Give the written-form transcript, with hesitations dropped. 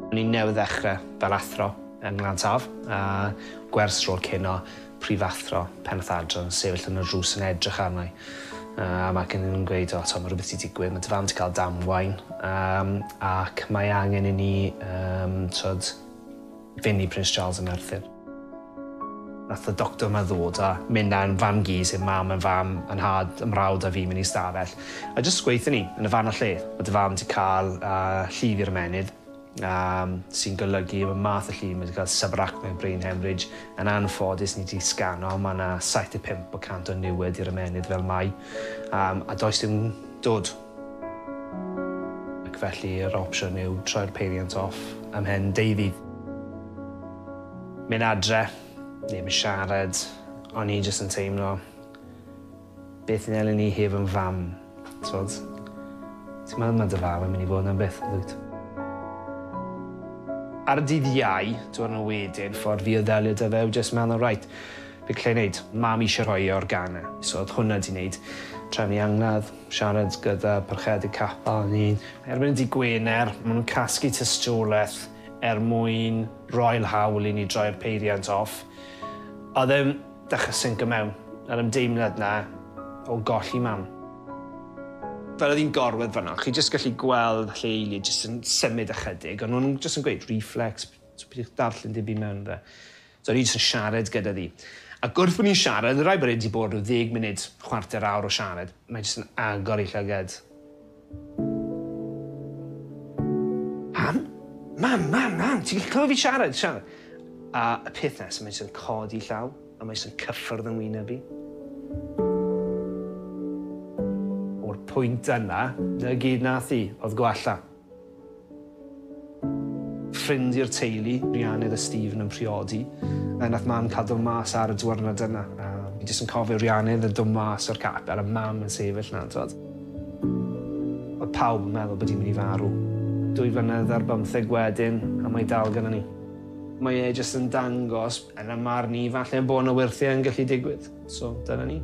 O'n i'n newydd ddechrau fel athro yng Nglan Taf, a gwers rôl cino, prifathro, pennaeth adran, sefyll yn y drws yn edrych arna i. A mae gen nhw'n gweud, o, to, mae rhywbeth wedi digwydd, mae dy fam wedi cael damwain, ac mae angen i ni, tod, fynd i Prince Charles ym Merthyr. Nath y doctor yma ddod a mynd â'n fam-gu, sef mam yn fam, yn nhad, yn mrawd a fi mewn i stafell. A jyst gweithio ni, yn y fan a lle. Mae dy fam wedi cael llif i'r ymennydd, sy'n golygu y math o llif, mae wedi cael subarachnoid brain hemorrhage. Yn anffodus, ni wedi sgano, mae yna 75% o niwed i'r ymennydd fel mai. A does dim dod. Ac felly yr opsiwn yw troi'r peiriant off ymhen deuddydd. Mynd adre, neb yn siarad, o'n i jyst yn teimlo beth yn elyn ni heb yn fam, t'wod? Ti'n meddwl mae dy fam yn mynd i fod yna'n byth, dwyt? Ar y dydd Iau, diwrnod wedyn, ffordd fi o ddelio 'da fe yw jyst meddwl, right, be gallai wneud? Mam eisiau rhoi ei organau, so oedd hwnna 'di wneud. Trefnu angladd, siarad gyda parchedig capel ni. Erbyn y dydd Gwener, maen nhw'n casglu tystiolaeth er mwyn roi'r hawl i ni droi'r peiriant off. Oedd e'n dechrau sinco mewn, yr ymdeimlad 'na o golli mam. Fel oedd hi'n gorwedd fan'na, chi jyst gallu gweld lle eiliad jyst yn symud ychydig, ond nhw'n jyst yn gweud reflex, so peidiwch darllen dim byd mewn fe. So o'n i jyst yn siarad gyda ddi. Ac wrth bod ni'n siarad, rhaid bod e wedi bod rhyw 10 munud, chwarter awr o siarad, mae jyst yn agor ei llygad. Mam? Mam, mam, mam, ti'n gallu clywed fi siarad? Siarad. A y peth nesaf, mae jyst yn codi llaw, a mae jyst yn cyffwrdd yn wyneb i. O'r pwynt yna, 'na gyd nath hi, oedd gwella. Ffrind i'r teulu, Rhiannon a Stephen yn priodi, a nath mam cael dod mas ar y diwrnod yna. A fi jyst yn cofio Rhiannon yn dod mas o'r capel a mam yn sefyll 'na, t'wod. Oedd pawb yn meddwl bod hi'n mynd i farw. 2 flynedd ar bymtheg wedyn, a mae dal gyda ni. Mae e jyst yn dangos yn y marn i falle bod 'na wyrthiau yn gallu digwydd. So, dyna ni.